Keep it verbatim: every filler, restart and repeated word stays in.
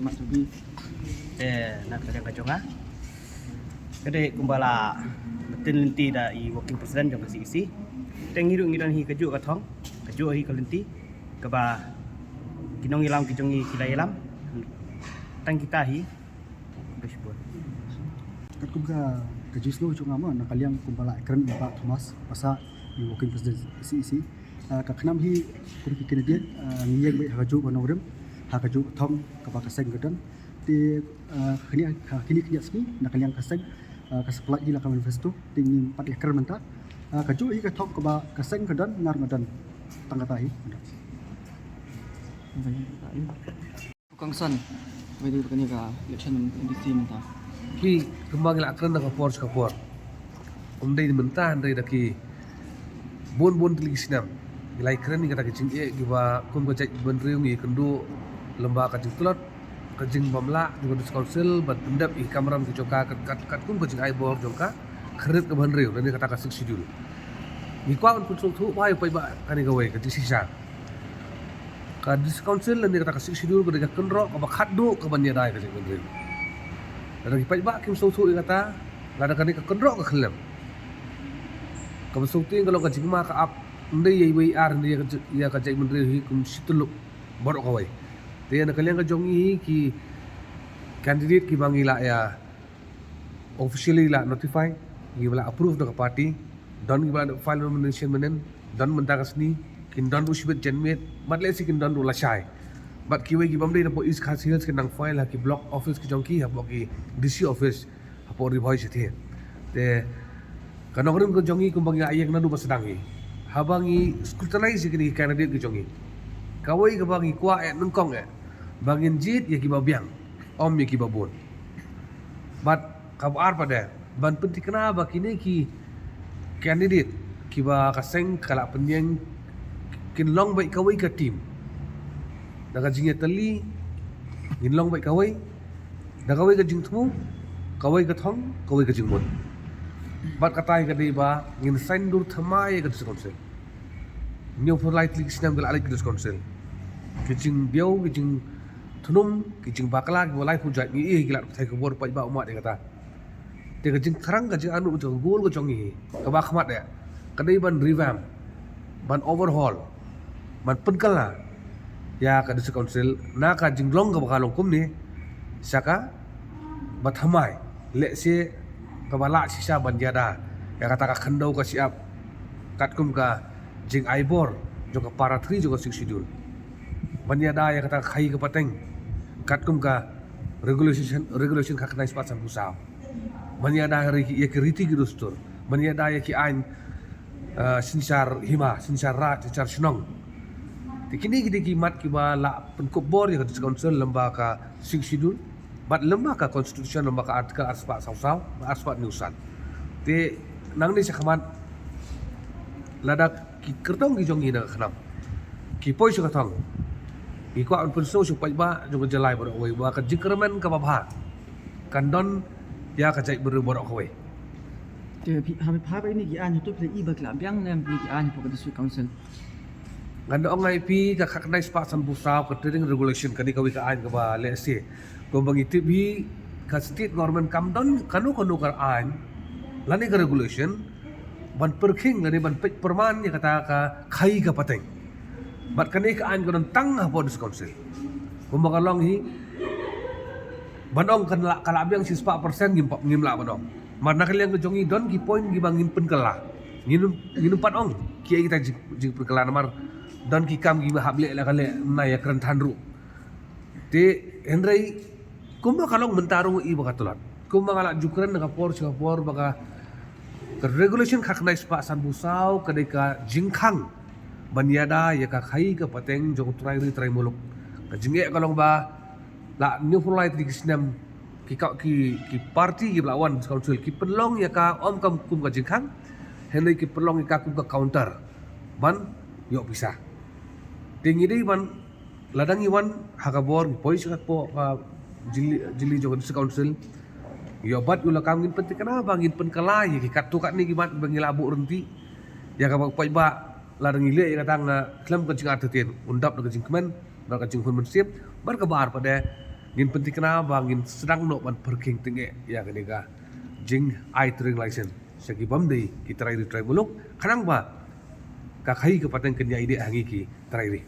Te na ka liang ka jong nga, ka dei kumba la metin lynti da i working president jong ka C E C. Te ngi ruh ngi don hi kajuh ka thong, kajuh hi ka lynti kaba ki nongïalam ki jong ngi ki la ïalam. Tang kita hi. Katkum ka, ka jingsngew jong nga mo, na ka liang kumba la kren i Bah Thomas Passah, i working president C E C. Ah, ka khnam hi kum ki candidate, ah, ngi ïeng beit ha kajuh ka nongrim, ha kajuh ka thong kaba ka seng ka don. Te, ah, kine, ha kine ki sngi na ka liang ka seng, ah, ka sa pynlait hi la ka manifesto, te ngim pat ïakren mynta. Ah, kajuh hi ka thong kaba ka seng ka don, nga ruh nga don tang kata hi. Kongsan, ba dei kane ka election M D C mynta. Phi, kumba ngi la kren da ka por sha ka por, ym dei mynta hynrei da ki bun bun tylli ki snem ngi la ïakren ïa kata ka jingeh kiba kum ka jaitbynriew ngi ïakynduh lyngba ka jingtlot, ka jingbymlah jong ka District Council ban pyndep ïa ki kamram ki jong ka kat, kat, katkum ka jingai bor jong ka khyrnit kaba hynriew lane kata ka Sixth Schedule. Ngi kwah ban pynsngewthuh bha ïa u paidbah kane kawei ka jingshisha. Ka District Council lane kata ka Sixth Schedule ka dei ka kynroh kaba khatduh kaban ïada ïa ka jaitbynriew. Lada ki paidbah kim sngewthuh ïa kata, lada kane ka kynroh ka khyllem, kaba sngewthuh ka long ka jingma ka ap, ym dei ïa iwei i ar, ym dei ïa ka jait, ïa ka jaitbynriew hi kum shi tyllup baroh kawei. Te na ka liang ka jong ngi hi ki candidate kiba ngi la ïa officially la notify, kiba la approve da ka party, don kiba la file nomination mynnin, don mynta ka sngi, kin don ruh shibit janmiet, bad lehse kin don ruh lashai. Bad kiwei kibym dei napoh East Khasi Hills kin nang file ha ki block office ki jong ki, hapoh ki D C office, hapoh Ri Bhoi shatei. Te ka nongrim ka jong ngi kumba ngi ïeng naduh ba sdang hi, haba ngi scrutinize ïa kine ki candidate ki jong ngi, kawei kaba ngi kwah eh nyngkong eh ba ngin jied ïa kiba biang, ym ïa kiba bun. Bad kaba ar pat de ban pynthikna ba kine ki candidate kiba ka seng ka la pynïeng kin long beit kawei ka team. Da ka jingïatylli ngin long beit kawei, da kawei ka jingthmu, kawei ka thong, kawei ka jingmut. Bad kata hi ka dei ba ngin saiñdur thymmai ïa ka District Council. Hynñiewphew lai tylli ki snem ka la leit ka District Council. Ki jingbiang, ki jingthnum, ki jingbakla kiba laiphew jait ngi ïohi, ki lad pathai khubor paidbah u mad ïa kata. Te ka jingthrang, ka jingangnud, ka jingkyrkhu ka jong ngi hi kaba khmat eh ka dei ban revamp, ban overhaul, ban pynkylla ïa ka District Council na ka jinglong kaba ka long kumne sha kaba thymmai, lehse kaba lah shisha ban ïada ïa kata ka khyndew ka shyiap katkum ka jingai bor jong ka para three jong ka Sixth Schedule. Ban ïada ïa kata ka khaïi ka pateng katkum ka regulation, regulation khatkhyndai spah sanphew saw. Ban ïada ïa ki riti ki dustur, ban ïada ïa ki aiñ, eh, synshar hima, synshar raid, synshar shnong. Te kine ki dei ki mat kiba la pynkup bor ïa ka District Council lyngba ka Sixth Schedule bad lyngba ka Constitution, lyngba ka Article arspah saw saw, arspah hynñiew san. Te nangne shakhmat, lada ki kyrtong ki jong ngi na ka khnam ki poi sha ka thong, ngi kwah ban pynsngew sha u paidbah jong ka jylla baroh kawei ba ka jingkyrmen kaba bha kan don ïa ka jaitbynriew baroh kawei. Te phi, ha phi phai bad kine ki aiñ, hato phi la i ba ki la biang ne em kine ki aiñ hapoh ka District Council? Ngan da ong ïa phi, ka khatkhyndai spah sanphew saw, ka Trading Regulation, kane kawei ka aiñ kaba lehse kumba ngi tip hi, ka State Government kam don kano kano ka aiñ lane ka regulation ban pyrkhing lane ban peit pyrman ïa kata ka khaïi ka pateng. Bad kane ka aiñ ka don tang hapoh District Council. Kumba ka long hi, ban ong kan la, ka la biang shispah percent, ngim pa, ngim lah ban ong. Namar na ka liang ka jong ngi don ki point kiba ngin pynkylla. Ngin, ngin ym pat ong kiei kita jing, jingpynkylla, namar don ki kam kiba hap leh la ka leh, ym nang ïakren than ruh. Te hynrei kumba ka long mynta ruh i ba ka tlot, kumba nga la ju kren na ka por sha ka por ba ka, ka regulation khatkhyndai spah sanphew saw ka dei ka jingkhang ban ïada ïa ka khaïi ka pateng jong u trai ri trai muluk. Ka jingeh ka long ba la hynñiewphew lai tylli ki snem ki ka, ki, ki party kiba la wan Council ki pynlong ïa ka ym kam kum ka jingkhang, hynrei ki pynlong ïa ka kum ka counter ban ïoh pisa. Te ngi dei ban, lada ngi wan ha ka bor, ngi poi sha ka por, ka jylliew, jylliew jong ka District Council, ïoh bat ïoh lakam, ngin pynthikna ba ngin pynkylla ïa ki katto katne ki mat ba ngi la buh ryntih. Ïa kaba paidbah, lada ngi leh ïa kata, nga khlem ka jingartatien, un dap da ka jingkmen bad ka jinghun mynsiem. Bad kaba ar pat de, ngin pyntikna ba ngin sdang noh ban pyrkhing tyngeh ïa kane ka jingai trading license sha ki bym dei ki trai ri trai muluk, khnang ba ka khaïi ka pateng kan ïai dei ha ngi ki trai ri.